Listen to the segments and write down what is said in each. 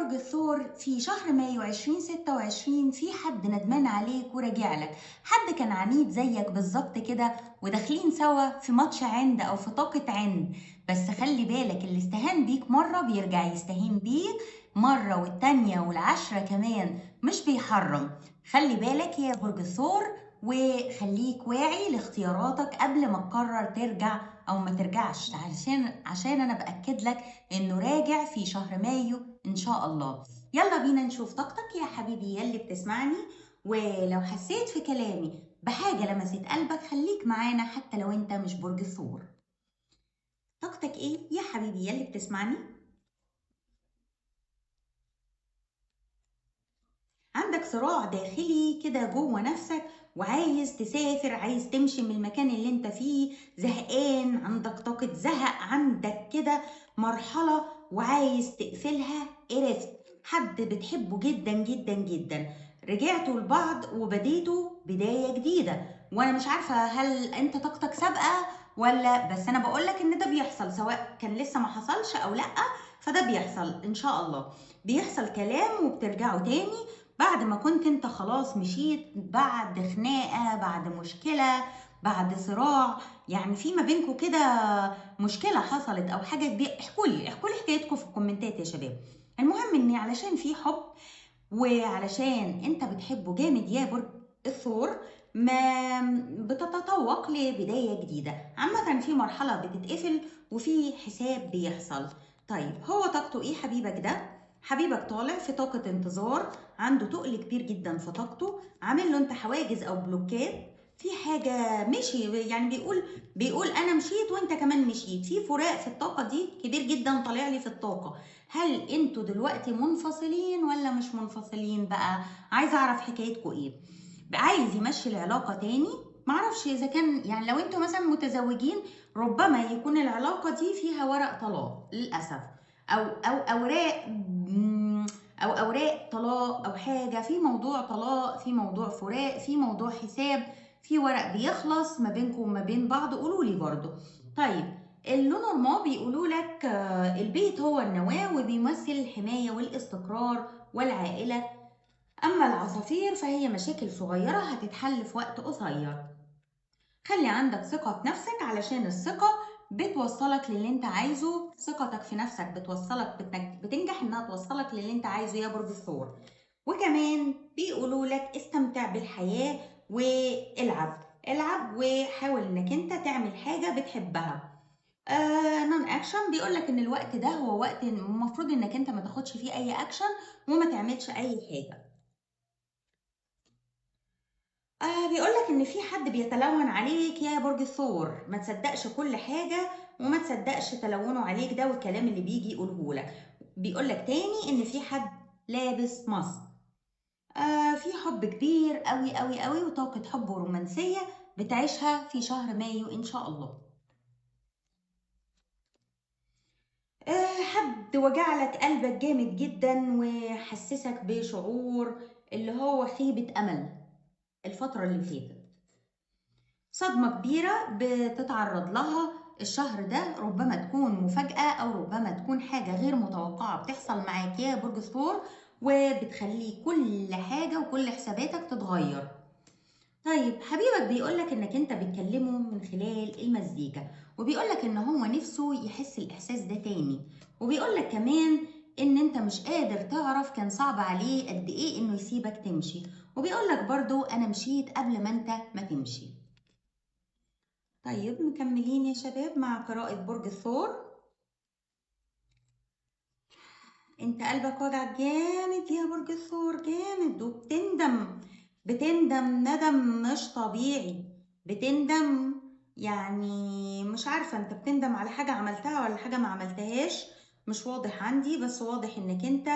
برج الثور، في شهر مايو 2026 في حد ندمان عليك وراجع لك، حد كان عنيد زيك بالظبط كده وداخلين سوا في ماتش عند او في طاقة عند. بس خلي بالك، اللي استهان بيك مرة بيرجع يستهين بيك مرة والتانية والعشرة كمان، مش بيحرم. خلي بالك يا برج الثور، وخليك واعي لاختياراتك قبل ما تقرر ترجع او ما ترجعش، عشان انا باكد لك انه راجع في شهر مايو ان شاء الله. يلا بينا نشوف طاقتك يا حبيبي يلي بتسمعني، ولو حسيت في كلامي بحاجة لمست قلبك خليك معانا حتى لو انت مش برج الثور. طاقتك ايه يا حبيبي يلي بتسمعني؟ عندك صراع داخلي كده جوه نفسك، وعايز تسافر، عايز تمشي من المكان اللي انت فيه، زهقان، عندك طاقة زهق، عندك كده مرحلة وعايز تقفلها. قرفت حد بتحبه جدا جدا جدا، رجعتوا لبعض وبديتوا بداية جديدة، وانا مش عارفة هل انت طاقتك سابقة ولا، بس انا بقولك ان ده بيحصل سواء كان لسه ما حصلش او لأ، فده بيحصل ان شاء الله. بيحصل كلام وبترجعوا تاني بعد ما كنت انت خلاص مشيت، بعد خناقة، بعد مشكلة، بعد صراع، يعني في ما بينكم كده مشكلة حصلت او حاجة كبيرة. احكولي حكايتكم في الكومنتات يا شباب. المهم ان علشان في حب وعلشان انت بتحبه جامد يا برج الثور، ما بتتطوق لبداية جديدة. عامة في مرحلة بتتقفل وفي حساب بيحصل. طيب هو طاقته ايه حبيبك ده؟ حبيبك طالع في طاقة انتظار، عنده تقل كبير جدا في طاقته، عامل له انت حواجز او بلوكات في حاجة مشي، يعني بيقول انا مشيت وانت كمان مشيت. في فراق في الطاقة دي كبير جدا طالع لي في الطاقة. هل انتوا دلوقتي منفصلين ولا مش منفصلين بقى؟ عايزة اعرف حكايتكم ايه. عايز يمشي العلاقة تاني، معرفش اذا كان، يعني لو انتوا مثلا متزوجين ربما يكون العلاقة دي فيها ورق طلاق للأسف، او اوراق، او اوراق طلاق، او حاجه، في موضوع طلاق، في موضوع فراق، في موضوع حساب، في ورق بيخلص ما بينكم وما بين بعض. قولوا لي برضو. طيب اللونورما بيقولوا لك البيت هو النواة وبيمثل الحماية والاستقرار والعائلة. اما العصافير فهي مشاكل صغيرة هتتحل في وقت قصير. خلي عندك ثقة في نفسك، علشان الثقة بتوصلك للي انت عايزه. ثقتك في نفسك بتوصلك، بتنجح انها توصلك للي انت عايزه يا برج الثور. وكمان بيقولوا لك استمتع بالحياة والعب، العب وحاول انك انت تعمل حاجة بتحبها. non action، بيقول لك ان الوقت ده هو وقت المفروض انك انت ما تاخدش فيه اي اكشن وما تعملش اي حاجة. بيقولك ان في حد بيتلون عليك يا برج الثور، ما تصدقش كل حاجة وما تصدقش تلونه عليك ده والكلام اللي بيجي يقوله لك. بيقولك تاني ان في حد لابس ماسك. في حب كبير قوي قوي قوي وطاقة حب ورومانسية بتعيشها في شهر مايو ان شاء الله. حد وجع لك قلبك جامد جدا وحسسك بشعور اللي هو خيبة امل الفترة اللي فاتت، صدمة كبيرة بتتعرض لها الشهر ده، ربما تكون مفاجأة أو ربما تكون حاجة غير متوقعة بتحصل معاك يا برج الثور، وبتخلي كل حاجة وكل حساباتك تتغير. طيب حبيبك بيقولك إنك أنت بتكلمه من خلال المزيكا، وبيقولك إن هو نفسه يحس الإحساس ده تاني، وبيقولك كمان إن أنت مش قادر تعرف كان صعب عليه قد إيه إنه يسيبك تمشي، وبيقولك برضو أنا مشيت قبل ما أنت ما تمشي. طيب مكملين يا شباب مع قراءة برج الثور. أنت قلبك وجعك جامد يا برج الثور، جامد، وبتندم، بتندم ندم مش طبيعي، بتندم يعني مش عارفة أنت بتندم على حاجة عملتها ولا حاجة ما عملتهاش، مش واضح عندي، بس واضح انك انت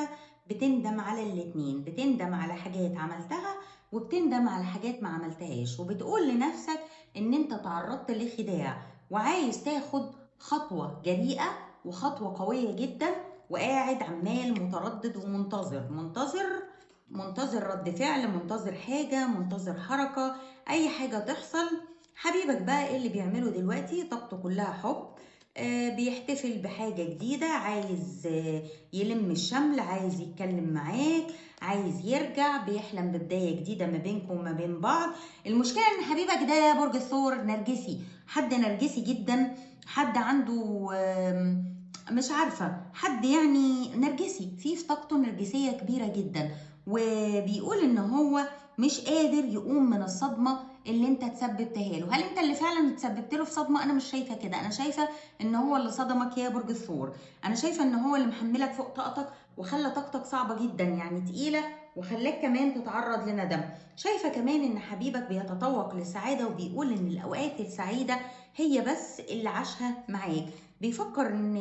بتندم على الاتنين، بتندم على حاجات عملتها وبتندم على حاجات ما عملتهاش، وبتقول لنفسك ان انت تعرضت لخداع وعايز تاخد خطوة جريئة وخطوة قوية جدا، وقاعد عمال متردد ومنتظر، منتظر رد فعل، منتظر حاجة، منتظر حركة، اي حاجة تحصل. حبيبك بقى ايه اللي بيعمله دلوقتي؟ طاقته كلها حب، بيحتفل بحاجة جديدة، عايز يلم الشمل، عايز يتكلم معاك، عايز يرجع، بيحلم ببداية جديدة ما بينكم وما بين بعض. المشكلة ان حبيبك ده برج الثور نرجسي، حد نرجسي جدا، حد عنده مش عارفة، حد يعني نرجسي، في طاقته نرجسية كبيرة جدا، وبيقول ان هو مش قادر يقوم من الصدمة اللي انت تسببتها له. هل انت اللي فعلا تسببت له في صدمة؟ انا مش شايفة كده، انا شايفة ان هو اللي صدمك يا برج الثور، انا شايفة ان هو اللي محملك فوق طاقتك وخلى طاقتك صعبة جدا، يعني تقيلة، وخلاك كمان تتعرض لندم. شايفة كمان ان حبيبك بيتطوق للسعادة، وبيقول ان الاوقات السعيدة هي بس اللي عاشها معاك. بيفكر ان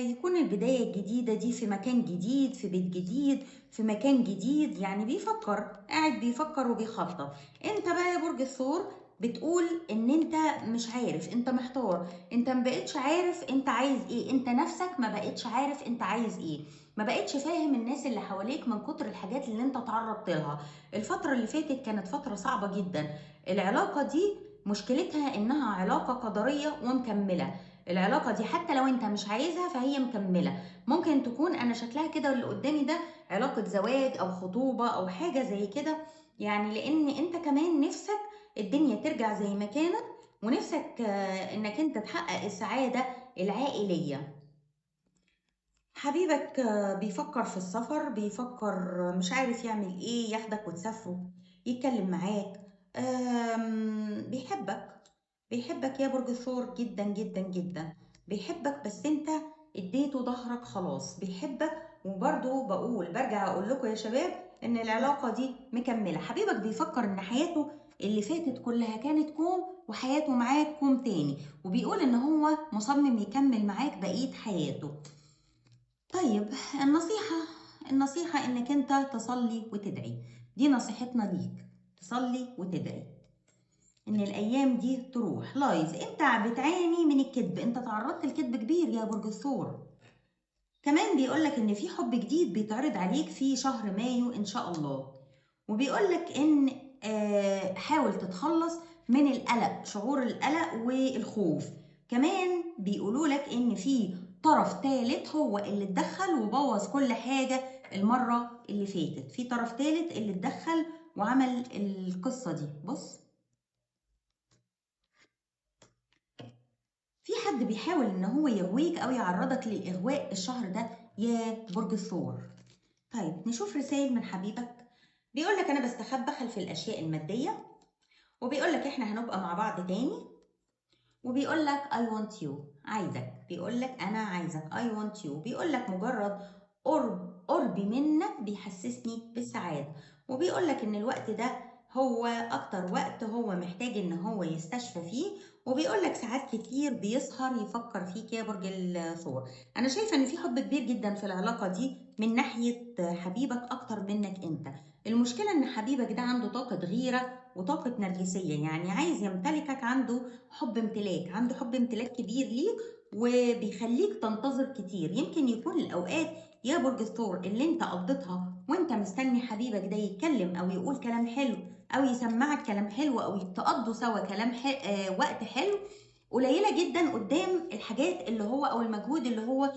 يكون البداية الجديدة دي في مكان جديد، في بيت جديد، في مكان جديد، يعني بيفكر، قاعد بيفكر وبيخطط. انت بقى يا برج الثور بتقول ان انت مش عارف، انت محتار، انت ما بقتش عارف انت عايز ايه، انت نفسك ما بقتش عارف انت عايز ايه، ما بقتش فاهم الناس اللي حواليك من كتر الحاجات اللي انت تعرضت لها. الفترة اللي فاتت كانت فترة صعبة جدا. العلاقة دي مشكلتها انها علاقة قدرية ومكملة، العلاقة دي حتى لو انت مش عايزها فهي مكملة. ممكن تكون انا شكلها كده اللي قدامي ده علاقة زواج او خطوبة او حاجة زي كده، يعني لان انت كمان نفسك الدنيا ترجع زي ما كانت، ونفسك انك انت تحقق السعادة العائلية. حبيبك بيفكر في السفر، بيفكر مش عارف يعمل ايه، ياخدك وتسافره، يتكلم معاك، بيحبك، بيحبك يا برج الثور جدا جدا جدا، بيحبك، بس انت اديته ظهرك خلاص، بيحبك. وبرده بقول، برجع اقول لكم يا شباب ان العلاقة دي مكملة. حبيبك بيفكر ان حياته اللي فاتت كلها كانت كوم، وحياته معاك كوم تاني، وبيقول ان هو مصمم يكمل معاك بقية حياته. طيب النصيحة انك انت تصلي وتدعي، دي نصيحتنا ليك، تصلي وتدعي ان الايام دي تروح. lies، انت بتعاني من الكذب، انت تعرضت لكذب كبير يا برج الثور. كمان بيقولك ان في حب جديد بيتعرض عليك في شهر مايو ان شاء الله، وبيقولك ان حاول تتخلص من القلق، شعور القلق والخوف. كمان بيقولولك ان في طرف ثالث هو اللي اتدخل وبوظ كل حاجة المرة اللي فاتت، في طرف ثالث اللي اتدخل وعمل القصة دي. بص، في حد بيحاول ان هو يغويك او يعرضك للاغواء الشهر ده يا برج الثور. طيب نشوف رسائل من حبيبك. بيقولك انا بستخبى خلف الاشياء المادية، وبيقولك احنا هنبقى مع بعض تاني، وبيقولك I want you، عايزك، بيقولك انا عايزك، I want you، بيقولك مجرد قربي منك بيحسسني بالسعادة، وبيقولك ان الوقت ده هو اكتر وقت هو محتاج ان هو يستشفى فيه، وبيقولك ساعات كتير بيسهر يفكر فيك يا برج الثور. انا شايفة ان في حب كبير جدا في العلاقة دي من ناحية حبيبك اكتر منك انت. المشكلة ان حبيبك ده عنده طاقة غيرة وطاقة نرجسية، يعني عايز يمتلكك، عنده حب امتلاك، عنده حب امتلاك كبير ليك، وبيخليك تنتظر كتير. يمكن يكون الاوقات يا برج الثور اللي انت قضيتها وانت مستني حبيبك ده يتكلم او يقول كلام حلو او يسمعك كلام حلو او تقضوا سوا كلام وقت حلو، قليله جدا قدام الحاجات اللي هو او المجهود اللي هو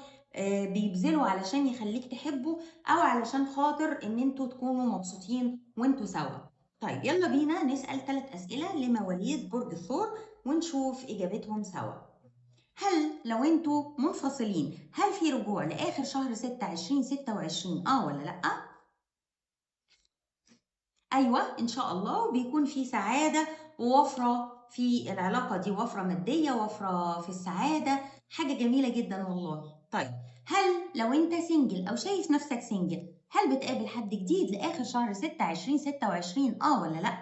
بيبذله علشان يخليك تحبه او علشان خاطر ان انتوا تكونوا مبسوطين وانتوا سوا. طيب يلا بينا نسأل 3 أسئلة لمواليد برج الثور ونشوف إجابتهم سوا. هل لو انتوا منفصلين هل في رجوع لآخر شهر 6 2026 ولا لأ؟ أيوة إن شاء الله، وبيكون في سعادة ووفرة في العلاقة دي، وفرة مادية، وفرة في السعادة، حاجة جميلة جدا والله. طيب هل لو انت single أو شايف نفسك single هل بتقابل حد جديد لآخر شهر 6 2026 ولا لأ؟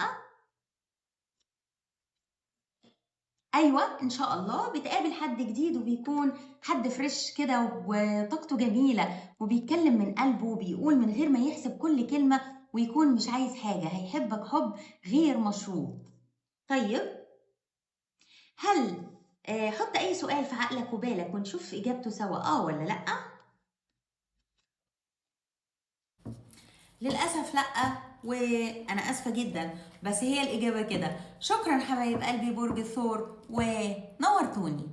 أيوة إن شاء الله بتقابل حد جديد، وبيكون حد fresh كده وطاقته جميلة، وبيتكلم من قلبه وبيقول من غير ما يحسب كل كلمة، ويكون مش عايز حاجة، هيحبك حب غير مشروط. طيب هل حط أي سؤال في عقلك وبالك ونشوف إجابته سوا ولا لأ؟ للأسف لأ، وأنا آسفة جدا، بس هي الإجابة كده. شكرا حبايب قلبي برج الثور، ونورتوني.